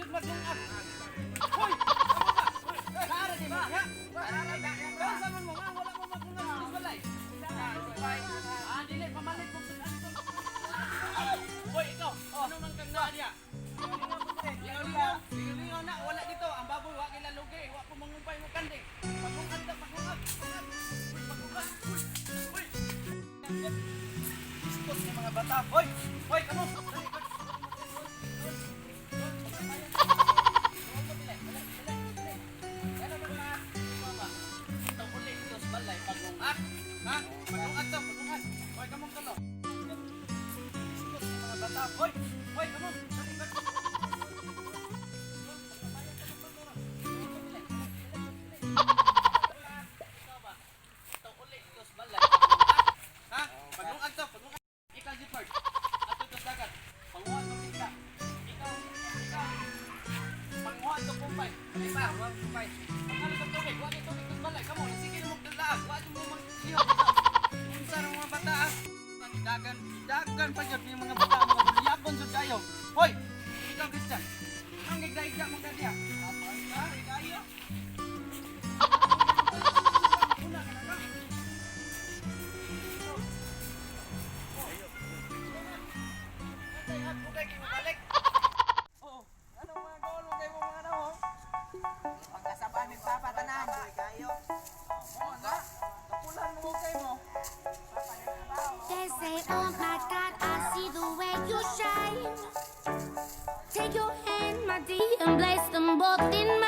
jud maglungag. Hoy! Naara di ba? Ha? Kaunsa man mo nga wala mo maglungag sa balay? Ah, dili pamalit mo sa anto. Hoy, ikaw, ano man kang naa diya? Lingaw-lingaw, lingaw-lingaw na, wala dito. Ang baboy, wa kilalugi, wa ko mangumpay mo kanding. Paglungag ta, paglungag, paglungag. Uy, paglungag, uy, uy. Istos ni mga bata. Hoy, hoy, kamo. Dali, dali. Ha? Paglungag ta, paglungag. Hoy, kamong tulo. Istos ni mga bata. Hoy, hoy, kamo. Dali, dali. Ha? Paglungag to, paglungag. Ikaw, Zipard. Ato to sa dagat. Panguha to isda. Ikaw, ikaw. Panguha to kumpay. Di ba? Wa kumpay. Pagkano sa tubig, wa ni tubig sa balay. Kamo, sige mo dalaag. Wa mo maglihaw dito. Unsa ra mga bata ah? Dagan, dagan pa jud ni mga bata, mga bulyagon jud kayo. Hoy, ikaw Christian. Ang gigda-igda mo kadiya. Ha? Kayo. Una ka na ka. Oo. Ano mga goal mo kayo mga ano? Pagkasabaan mi papa tanan. Kayo. Oo na. Kapulan mo kay mo. They say, "Oh my God, I see the way you shine. Take your hand, my dear, and place them both in